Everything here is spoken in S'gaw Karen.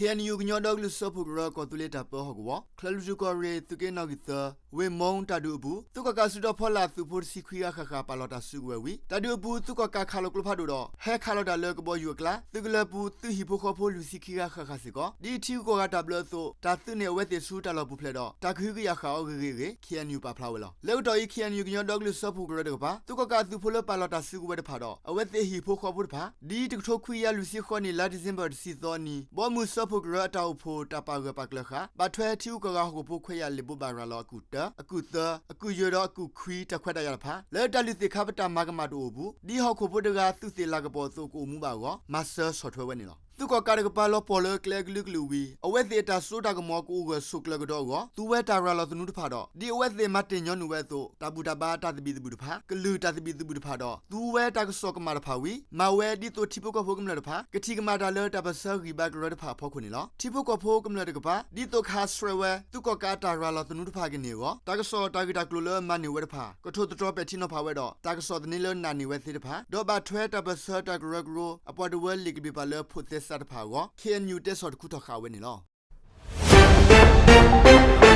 ခ့ၣ်အဲၣ်ယူၣ် ကညီဒီကလုာ်စၢဖှိၣ်ကရၢ ကီၢ်သူလ့ၤတၢ်ပၢဟီၣ်ကဝီၤ ချၢၣ်လွံၢ်ထူၣ်ကီၢ်ရ့ၣ် သုးက့နီၣ်ဂံၢ်သၢ ဝ့ၢ်မီတၢ်ဒုးအပူၤ သုးကီၣ်ကးစုဒီဖီလာ်သုးဖိတဆံခွံဂၤဃၣ်ဃၣ် ပာ်လီၤတၢ်စုကဝဲၤဝံၤ တၢ်ဒုးအပူၤ သုးကီၣ်ကးခးလီၤကျိဖးဒိၣ်ဒီး ဟဲခးလီၤတၢ်လၢကဘီယူၤအကျါ သုးကလၢၤပူၤ သုးဟံၣ်ဖိဃီဖိလွံၢ်ဆံခံဂၤဃၣ်ဃၣ်စ့ၢ်ကီး ဒ်ထံဂုၤကီၢ်ဂၤတၢ်ဘျၢအသိး တၢ်သုးန့ၢ်အဝဲသ့ၣ်ဆူတၢ်လီၢ်ပူၤဖျဲးဒီး တၢ်ကဟုကယာ်ဃာ်အီၤဂ့ၤဂ့ၤအဂ့ၢ် ခ့ၣ်အဲၣ်ယူၣ် ပာ်ဖျါဝဲလီၤ. လၢကတီၢ်အံၤ ခ့ၣ်အဲၣ်ယူၣ် ကညီဒီကလုာ်စၢဖှိၣ်ကရၢတကပၤ သုးကီၣ်ကးအသုးဖိလၢပာ်လီၤတၢ်စုကဝဲၤတဖၣ်ဒီး အဝဲသ့ၣ်ဟံၣ်ဖိဃီဖိတဖၣ် ဒ်တကထိခွံကယၤလွံၢ်ဆံဃိးနံၣ် လါဒံၣ်စ့ဘၢၣ်တဆံသီအနံၤ ဘီမုၢ်စၢဖှိၣ်ကရၢအတၢ်အိၣ်ဖှိၣ် တၢ်ပာ်ဂၢၢ်ပာ်ကျၢၤဃာ် ဘၣ်ထွဲထံဂုၤကီၢ်ဂၤဟီၣ်ခိၣ်ဖိခွဲးယာ်လ့ၣ်ဘိးဘၣ်ရၤလီၤအကူၣ်တၢ, အကူၣ်သၢ, အကူၣ်ယဲၢ်ဒီးအကူၣ်ခွံတၢ်ခွဲးတၢ်ယာ်တဖၣ် လၢတၢ်လုၢ်သ့ၣ်ခါပတာ်မၤကမၣ်တအိၣ်အပူၤ ဒ်ဟီၣ်ခိၣ်ဖိတဂၤ သုးသ့ၣ်လၤကပီၤအသိးကအိၣ်မူဘၣ်အဂီၢ် မၤစၢၤဆီၣ်ထွဲဝဲန့ၣ်လီၤ. သုးကီၣ်ကးတကပၤလီၤပှီၢ်လၢကျဲအကလုာ်ကလုာ်ဝံၤ အဝဲသ့ၣ်အတၢ်စိတၢ်ကမီၤကအိၣ်ဂၢၢ်ဆိးကျၢၤကဒီးအဂီၢ် သူဝဲတၢ်ရၤလီၤသနူတဖၣ်ဒီး ဒ်အဝဲသ့ၣ်မၤတ့ၢ်ညီနုၢ်ဝဲအသိး တၢ်ဘူၣ်တၢ်ဘါတၢ်သဘံၣ်သဘုၣ်တဖၣ်, ကလုာ်တၢ်သဘံၣ်သဘုၣ်တဖၣ်ဒီး သူဝဲတၢ်ကစီၣ်ကမၣ်တဖၣ်ဝံၤ မၤဝဲဒ်သိးထံဖိကီၢ်ဖိကမျၢၢ်တဖၣ် ကထံၣ်ကမၣ်တၢ်လၢတၢ်ပၢၢ်ဆၢဂံၢ်ဘါကရၢတဖၣ်အဖီခိၣ်န့ၣ်လီၤ. ထံဖိကီၢ်ဖိကမျၢၢ်တကပၤ ဒ်သိးကဟးဆှဲးဝဲ သုးကီၣ်ကးအတၢ်ရၤလီၤသနူတဖၣ်ကန့ၢ်အဂီၢ် တၢ်ကစီၣ်တၢ်ဂ့ၢ်တၢ်ကျိၤလၢမၤန့ၢ်ဝဲတဖၣ် ကထိၣ်သတြီၤပဲာ်ထံနီၤဖးဝဲဒီး တၢ်ကစီၣ်သန့လၢနာ်န့ၢ်ဝဲသ့ၣ်တဖၣ် ဒီးဘၣ်ထွဲတၢ်ပၢၢ်ဆၢတၢ်ကရၢကရိ အပှၤတဝၢလ့ၣ်ကဘ့ၣ်ပၢ်လၢဖိးသဲစးတဖၣ်အဂီၢ် ခ့ၣ်အဲၣ်ယူၣ် တဲဆီၣ်တခူထီၣ်ဃာ်ဝဲန့ၣ်လီၤ.